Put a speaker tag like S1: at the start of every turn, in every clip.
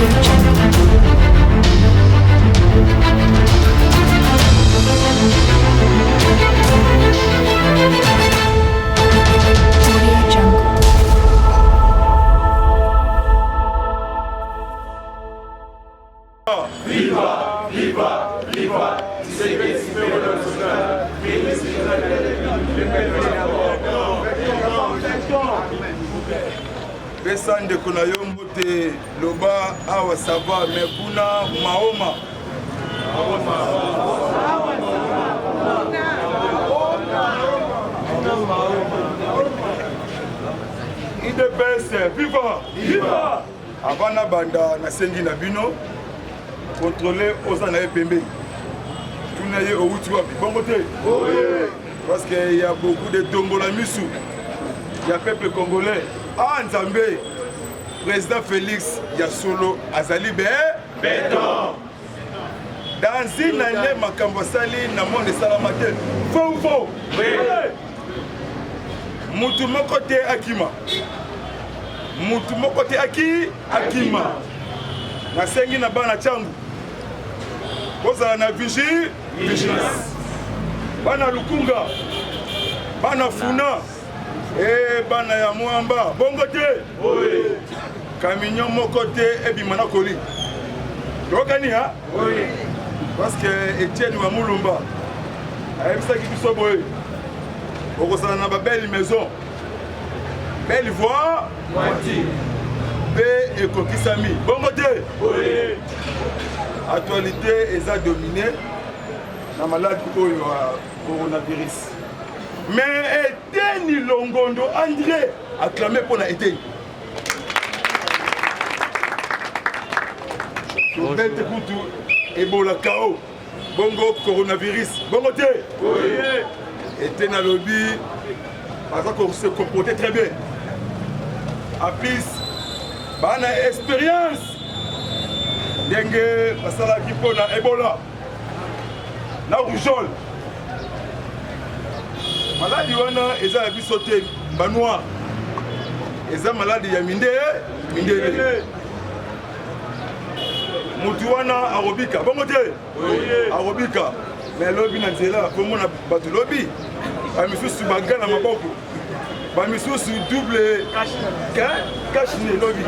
S1: Audio Jungle. Audio Jungle.
S2: Viva, viva, viva Tshisekedi national. Pesa ndeko na yo mbote, loba awa ça va, mais kuna maoma. UDPS viva! Viva! Avant nabanda nasengi na bino contrôler oza na ye pembeni tuna ye owuti wapi bongo te parce que ya beaucoup de tombola misu ya peuple congolais. Ah Nzambe, président Félix ya solo azali be beton dans une année makambo asali na monde esalama te. Faux ou faux? Mutu moko te akima, mutu moko te aki akima. Nasengi na bana Tshangu bozala na vigilance, bana Lukunga, bana Funa e bana ya Mwamba, bongo te camion moko te ebima na koli toyokani ha, parce que Etienne wa Mulumba ayebisaki biso boye, okozala na babelle maison, belle voix mpe ekokisami, bongo te. Actualité eza dominé na maladi oyo ya coronavirus, mais Eteni Longondo André acclamé mpona Eteni tobete kutu Ebola kao bongo coronavirus, bongo te. Eteni alobi baza ko se comporter très bien, en plus bana expérience ndenge basalaki mpona Ebola na rougeole. Maladi wana eza ya biso te banoir, eza maladi ya mindele. Mutu wana akobika, bongo te, akobika. Mais lobi na nzela komona bato lobi bamisusu baga na maboko, bamisusu double cache-nez lobi.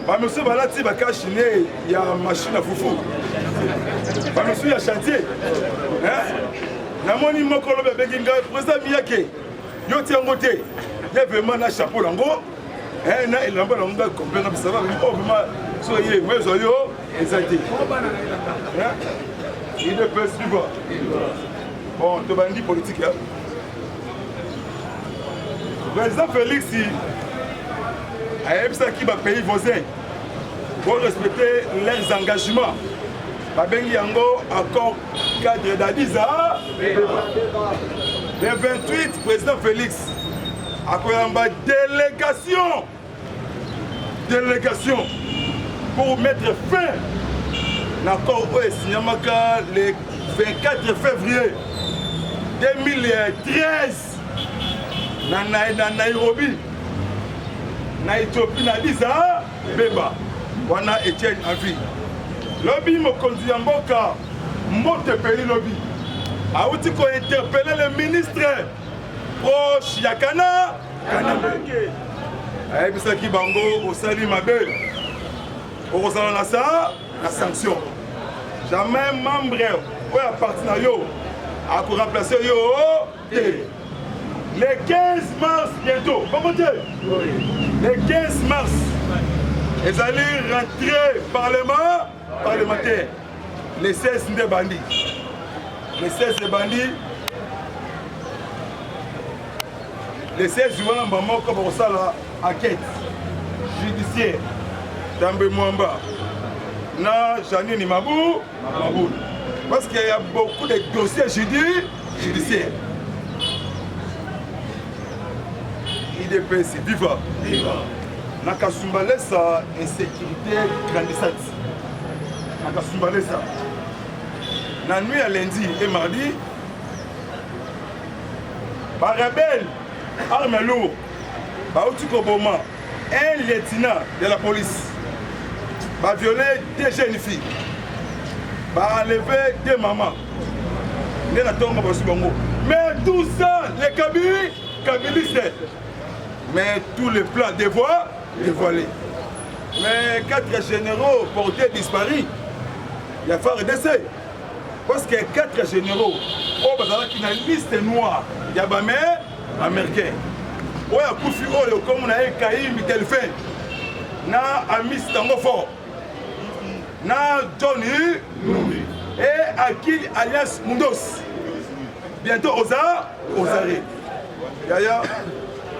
S2: Bamisusu balati bacache-nez ya machine ya fufu, bamisusu ya chantier. Namoni moko lobi abengi ngai, président Miyake, yo ti yango te, ye vraiment na chapeau nango na elamba nango ngai complet na bisaba. Oh vraiment, so ye moi ezwa yo eza te. UDPS viva! Bon, tobandi politique. Président Félix ayebisaki bapays voisin pour respecter leurs engagements, babengi yango accord cadre d'Addis Abeba. Le 28, président Félix akoyamba délégation pour mettre fin na accord oyo esignamaka le 24 février 2013 na Nairobi, na Éthiopie, na Addis Abeba. Wana Etienne Envie lobi mokonzi ya mboka mbote peli lobi awuti kointerpeller le ministre proche ya kana Kanambe, ayebisaki bango osali mabe, okozala na sa na sanction, jamais membre oyo ya parti na yo akoremplace yo te. Le 15 mars bientôt, bongo te, le 15 mars ezali rentrée parlementaire. Le 16 nde bandi, le 16 ebandi. Le 16 wana moko bakosala enquête judiciaire Tambe Mwamba na Janine Mabu Mabulu, parce qu'il y a beaucoup de dossiers judiciaires. UDPS viva! Na Kasumbalesa, insécurité grandissante na Kasumbalesa. Na nuit ya lundi et mardi, barebelle. Arme lourde bauti koboma un lieutenant de la police, baviole deux jeunes filles, baenleve deux mamans nde na ntongo bazwi bango. Mais tout ça, les kabilistes, mais tous les plans dévoilés. Mais quatre généraux portés disparus ya FARDC, parce que quatre généraux oyo bazalaki na liste noire ya bame américain, oyo akufi oyo kombo na ye Kaimi Delphin na Amis Tango Fort na John Numbi et Akil alias Mundos, bientôt oza ozare yaya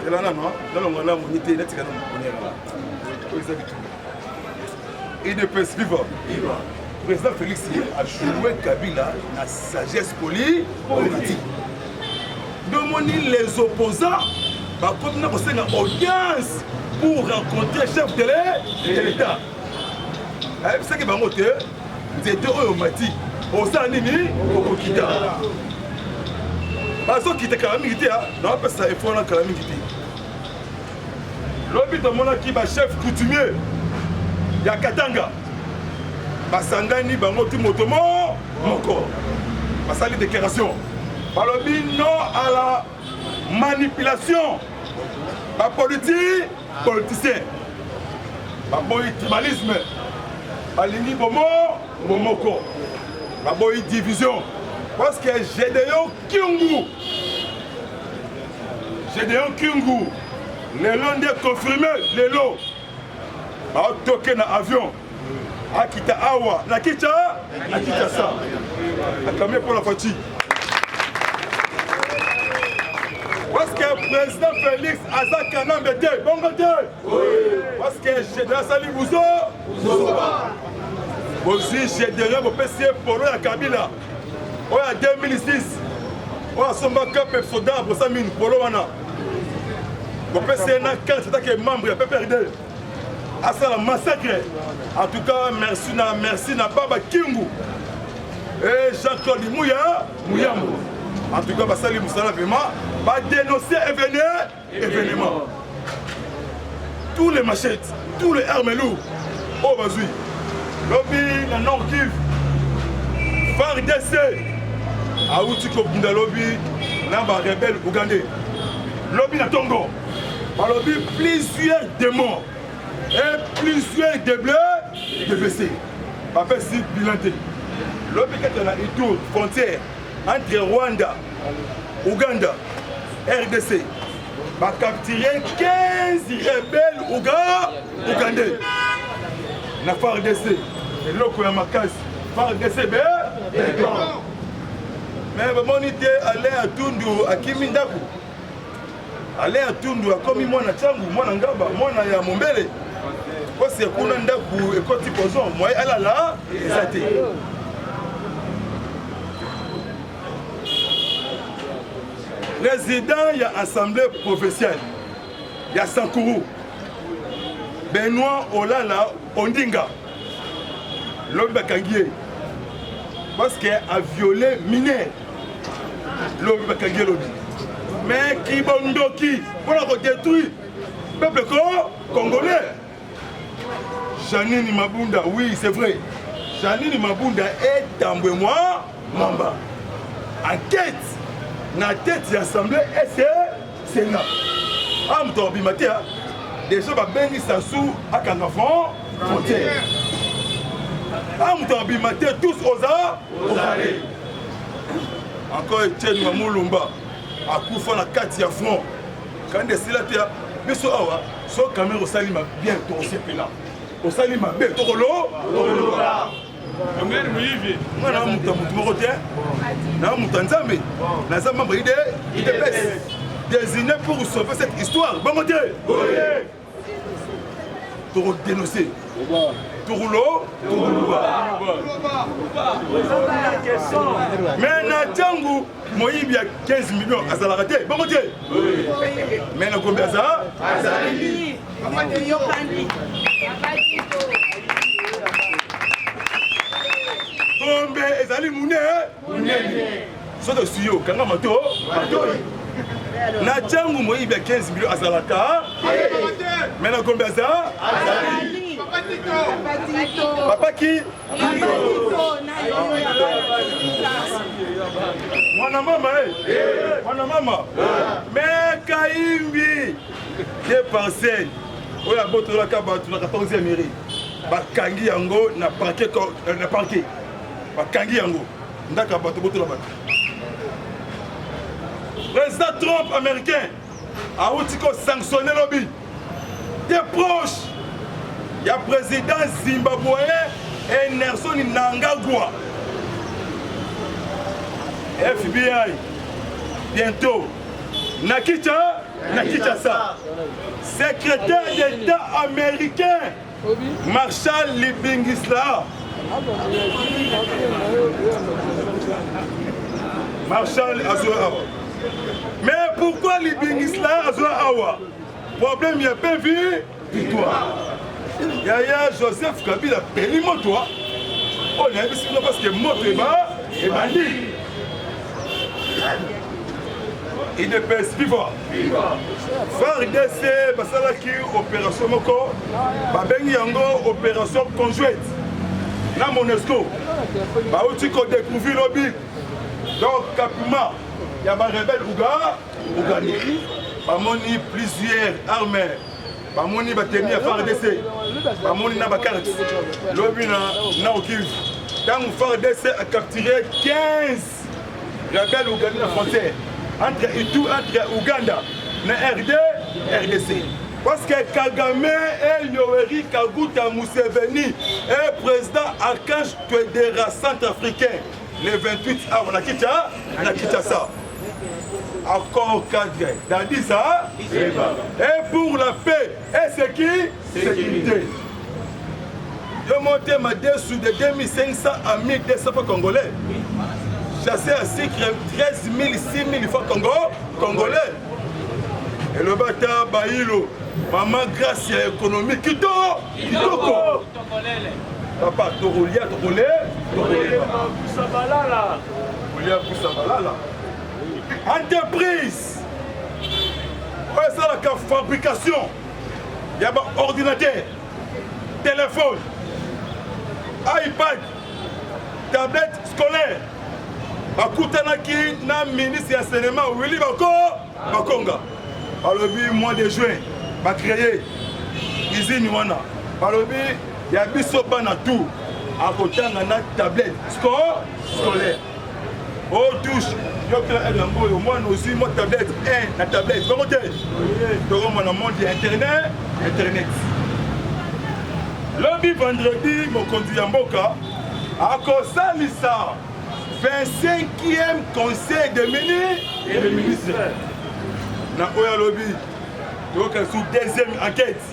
S2: zela nano nalonga na moni te natika na mokoniaka oyo eza bitumba. UDPS viva! Président Félix a joué Kabila na sagesse politique. Ndomoni les opposants bakomi na kosenga audience pour rencontrer chef de l'État. Ayebisaki bango te nzete oyo mati osala nini, okokita. Bazokita kala mingi te, naopesa effort na kala mingi te. Lobi tomonaki bachef coutumier ya Katanga basangani bango ti moto mo moko basali déclaration, balobi non à la manipulation bapolitique politicien, baboyi tribalisme, balingi bomo bomoko, baboyi division, parce que Gédéon Kyungu, Gédéon Kyungu lelo nde confirmé, lelo aotoke na avion akita awa na kicha na Kinshasa, akamie mpo na Fatshi, parce que président Félix aza kanambe te, bongo te, parce que Gédéon asali buzo bozwi Gédéon, bopesi ye polo ya Kabila oyo ya 2006 oyo asombaka Pepsoda bosa mine, polo wana bopesi ye na carte atake membre ya PPRD asala massacre. En tout cas, merci na merci na Baba Kingu et Jean-Claude Mouya Muyambo. En tout cas, basali mosala vraiment, badénoncer événement, tous les machettes, tous les armes lourdes oyo bazwi lobi na Nord Kivu. FARDC awuti kobunda lobi na barebelle ougandais lobi na ntongo, balobi plusieurs de morts et plusieurs de blessés, de blessés. Bapesi bilan te. Lobi kaka na Ituri, frontière entre Rwanda, Ouganda, RDC, bacapturé 15 rebelles ougandais na FARDC. Eloko ya makasi, FARDC be béton. Mais bamoni te Alain Atundu akimi ndako. Alain Atundu akomi mwana ntangu, mwana ngaba, mwana ya mombele, pose kuna ndako ekoti poison, moye alala eza te. Président ya assemblée provinciale ya Sankuru, Benoît Olala Ondinga, lobi bakangi ye parce que a violé mineur. Lobi bakangi ye lobi, mais kibondoki mpona kodétruire peuple ko congolais. Janine Mabunda, oui, c'est vrai, Janine Mabunda etambwe mwa mamba enquête na tête ya assemblée ese sénat. A moto akobima te, déjà babengi Sasu akanga frontière. A moto akobima te, tous oza ozali encore. Etienne Mamulumba akufa na kati ya front kandi esila te. Biso awa so Kamerhe osali bien, tokosepela. Osali mabe, tokolo tokoloba. Nga na moto ya motu moko te, na moto ya Nzambe, naza membre ide UDPS désigné pour sauver cette histoire, bongo te. Tokodénonce, tokolo tokoloba. Mais na ntango moyibi ya 15 millions azalaka te, bongo te. Mais na Gombe aza
S1: azali.
S2: Gombe ezali mune monene, soki osui yo kanga mato matoi. Na Tshangu moyibi ya 15 millions azalaka mais na Gombe aza
S3: azali.
S2: Papa ki mwana mama eh mwana mama mais Kayimbi de parcelle oyo abotolaka bato na 14e mairie bakangi yango na parquet na parquet bakangi yango ndako ya bato botola bato. Président Trump américain awuti ko sanctionner lobi des proches ya président zimbabwéen et Nelson Mnangagwa. FBI bientôt na Kinshasa, na Kinshasa. Secrétaire d'État américain Marshal Libingisla Marshal azwa awa. Mais pourquoi Libingisla azwa awa? Problème ya PV victoire. Yaya Joseph Kabila peli moto oyo nayebisi bino parce que moto eba ebandi. Udps viva! FARDC basalaki opération moko babengi yango opération conjointe na MONUSCO bauti kodécouvrir lobi donc campement ya barebelle uga ugandais bamoni plusieurs armes bamoni bateni ya FARDC bamoni na bacarte lobi na Nord Kivu ntango FARDC a capturé 15 rebelle Ouganda na frontière entre Itu entre Ouganda na RD RDC parce que Kagame et Yoweri Kaguta Museveni et président Archange Touadéra centrafricain le 28 avril na Kinshasa na Kinshasa accord cadre d'Addis et pour la paix et ce qui sécurité yo motema desu de 2500 à 1200 francs congolais chassé à sucre 13 000 6 000 francs congo congolais eloba ata bayilo mama grâce ya économie kito kitoko papa tokolia tokole tokoleba kolia kusa balala entreprise oyo esalaka fabrication ya baordinateur téléphone ipad tablette scolaire bakutanaki na ministre ya enseignement Willy Bako Bakonga balobi mois de juin bacreye usine wana balobi ya biso bana tout akotanga na tablette scolaire o touche yokela aide yango oyo mwana ozwi mwa tablette 1 na tablette bongo te tokomona monde ya internet internet lobi vendredi mokonzi ya mboka akosalisa 25e conseil de mini de ministre na oyo alobi toyoka sous deuxième enquête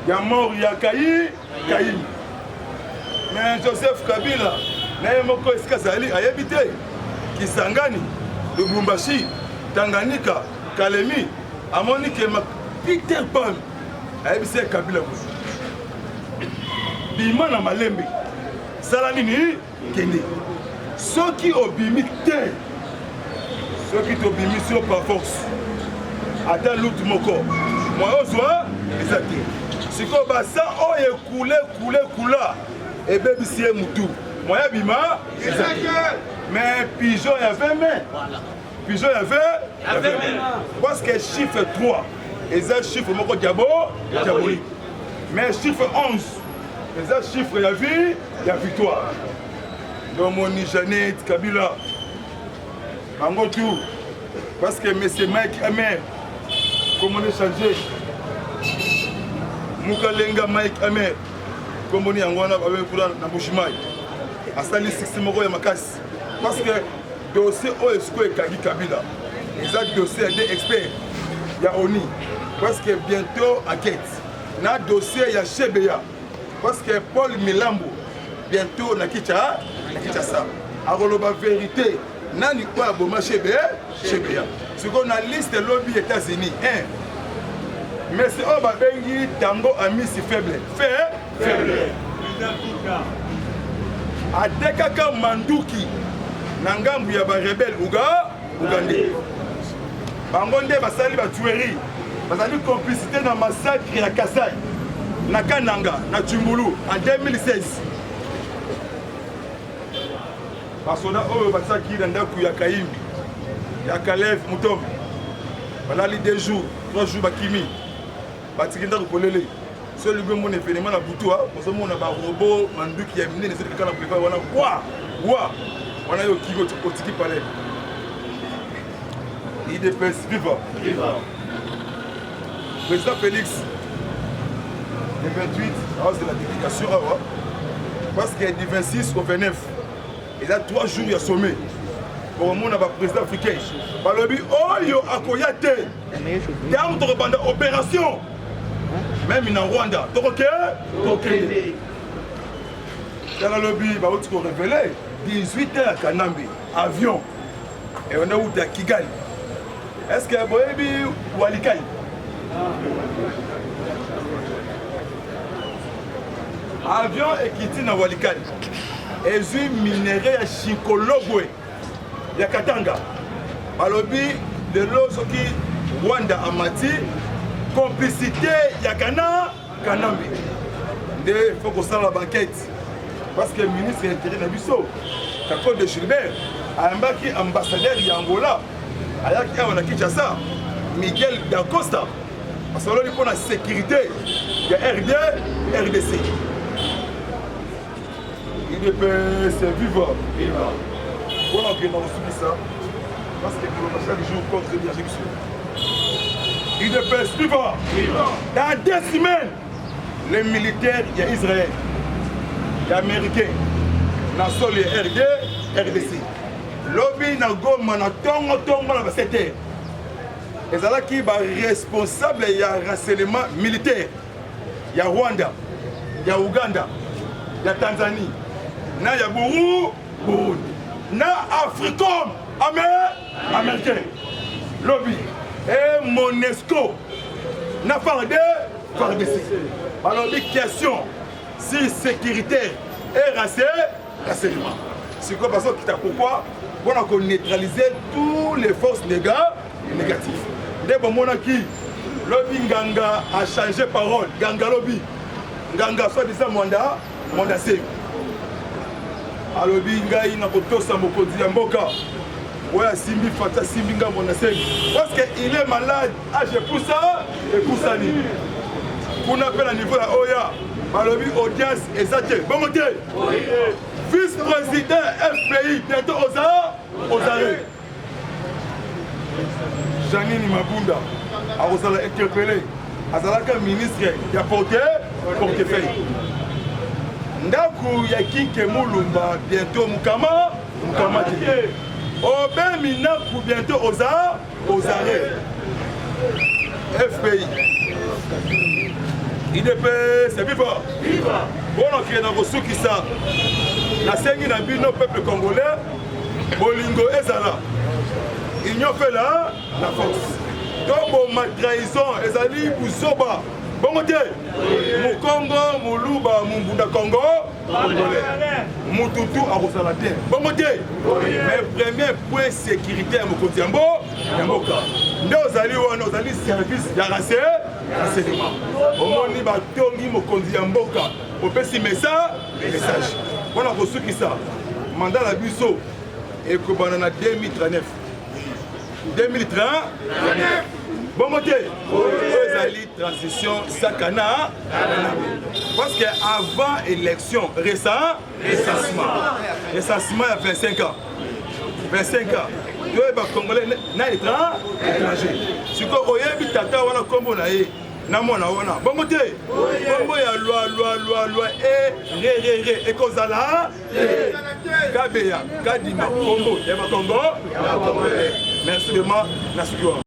S2: ya mort ya kayi Kaini. Mais Joseph Kabila na ye moko esika azali ayebi te Kisangani, Lubumbashi, Tanganyika, Kalemi amoni ke Peter Pan ayebisi ye Kabila boye bima na malembe sala nini kende soki obimi te soki tobimisi yo par force ata lutu moko moyen ozwa eza te sikoyo basa oyo ekule kule kula ebebisi ye mutu moyen abima eza te mais pigeon ya 20 mai pigeon ya 20 ya 20 mai parce que chiffre 3 eza chiffre moko diabo diabolique mais chiffre 11 eza chiffre ya vie ya victoire ndomoni Jeannette Kabila bango tout parce que monsieur Mike Amer kombo ne change Mukalenga Mike Amer kombo ni yango wana babe kuna na Mbujimayi asali succès moko ya makasi parce que dossier oyo sikoyo ekangi Kabila eza dossier ya deux experts ya ONU parce que bientôt enquête na dossier ya Chebeya parce que Paul Milambo bientôt na Kinshasa na Kinshasa akoloba vérité nani oyo aboma Chebeya Chebeya sikoyo na liste lobi États-Unis 1 mais c'est oyo babengi tango amisi faible fe faible atekaka manduki na ngambu ya barebele uga ugandais. Bango nde basali ba tuerie, bazali complicité na massacre ya Kasai, na Kananga, na Tshimbulu en 2016. Basoda oyo batiaki na ndako ya Kayimbi ya Kalev Mutombo balali 2 jours 3 jours bakimi, batiki ndako polele. So olingi omona evenema na butu, ozomona barobo manduki ya minene ezali kaka na boulevard wana wa wa wana, yo okiki otiki palais. UDPS viva! Président Félix, le 28 azela délégation awa, parce que du 26 au 29 eza 3 jours ya sommet. Bokomona baprésident africain balobi oyo akoya te. Ntango tokobanda opération même na Rwanda, tokoke tokende. Tala, lobi bauti korévéler 18 heures ya Kanambe, avion ebanda wuta ya Kigali. Est ce que boyebi Walikali? Avion ekiti na Walikali, ezwi minerai ya Shinkolobwe ya Katanga. Balobi lelo soki Rwanda amati, complicité ya kana Kanambe nde. Faut kosala baenquête, parce que ministre ya intérieur na biso, Kakode Gilbert, ayambaki ambassadeur ya Angola ayaki awa na Kinshasa, Miguel Dacosta. Asololi mpo na sécurité ya RD RDC. UDPS viva! Mpona kokenda kosukisa, parce que koloba chaque jour corps ezodirige biso. UDPS viva! Dans 2 semaines, les militaires ya Israël, ya américain na sol ya RD RDC. Lobi na Goma, na ntongo ntongo na ba 7 heures, ezalaki baresponsable ya renseignement militaire ya Rwanda, ya Uganda, ya Tanzanie na ya Burundi na Africom américain lobi e MONUSCO na FARDC. Balobi question si sécuritaire et renseignement. Sikoyo bazokita pourquoi? Mpona koneutraliser tous les forces négatives. Nde bomonaki lobi nganga achange parole. Nganga lobi, nganga soi-disant Mwanda Nsemi alobi: "Ngai nakotosa mokonzi ya mboka oyo asimbi Fati, asimbi ngai Mwanda Nsemi, parce que il est malade, âge epusa epusani." Kuna mpe na niveau ya oya balobi audience eza te. Bongo te, vice président FPI bientôt oza ozali Janine Mabunda akozala interpellé. Azalaka ministre ya portefeuille. Ndako ya Kinke Mulumba bientôt mukama mukama te. Obe Minaku bientôt oza ozare FPI. UDPS viva! Mpona okende na kosukisa, nasengi na bino peuple congolais, bolingo ezala, union fait la force. Toboma trahison, ezali buzoba. Bongo te, mokongo, moluba, mombunda, congo congolais, mututu akozala te. Bongo te, mais premier point, sécurité ya mokonzi ya mboka. Nde ozali wana, ozali service ya renseignement, omoni batongi mokonzi ya mboka, opesi message. Mpona kosukisa, mandat na biso ekobanda na 2039, 2039. Bongo te, oyo ezali transition sakana, parce que avant élection, recensement ya 25 ans, 25 ans, toyeba congolais na étranger. Sikoyo oyebi tata wana, nkombo na ye na mwana wana. Bongo te, nkombo ya lwa lwa lwa lwa e re re re ekozala Kabeya Kadima, nkombo ya bakongo. Merci vraiment, nasuki wana.